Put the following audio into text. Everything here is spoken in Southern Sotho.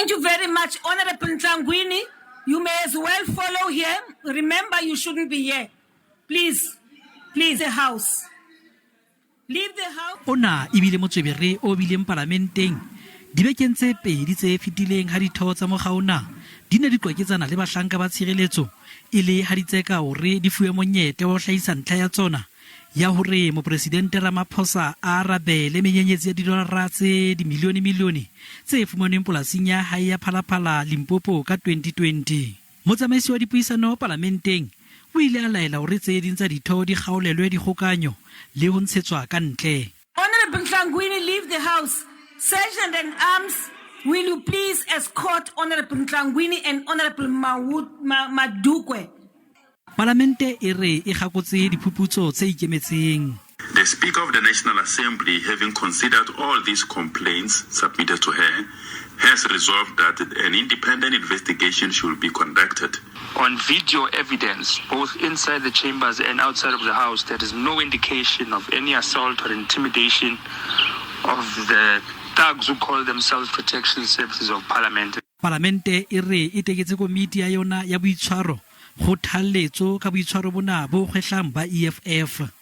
Thank you very much, Honorable Ntlangwini. You may as well follow here. Remember, you shouldn't be here. Please, please, the house. Leave the house. Ona e bile motswebere o bileng palamenteng dibekeng tse pedi tse fetileng ha ditho tsa mokga ona di ne di qwaketsana le bahlanka ba tshireletso e le ha di tseka hore di fuwe monyetla wa ho hlahisa ntlha ya tsona ya hore Mopresidente Ramaphosa a arabele menyenyetsi ya didolara tse dimilione-milione tse fumanweng polasing ya hae ya Phalaphala, Limpopo ka 2020. Motsamaisi wa dipuisano palamenteng o ile a laela hore tse ding tsa ditho di kgaolelwe dikgokanyo le ho ntshetswa ka ntle. Honorable Ntlangwini, leave the house. Sergeant at Arms, will you please escort Honorable Ntlangwini and Honorable Madukwe? Palamente e re e kgakotse diphuputso tse ikemetseng. The Speaker of the National Assembly, having considered all these complaints submitted to her, has resolved that an independent investigation should be conducted. On video evidence, both inside the chambers and outside of the house, there is no indication of any assault or intimidation of the thugs who call themselves Protection Services of Parliament. Palamente e re e teketse komiti ya yona ya boitshwaro kgothalletso ka boitshwaro bona bo kgwehlang ba EFF.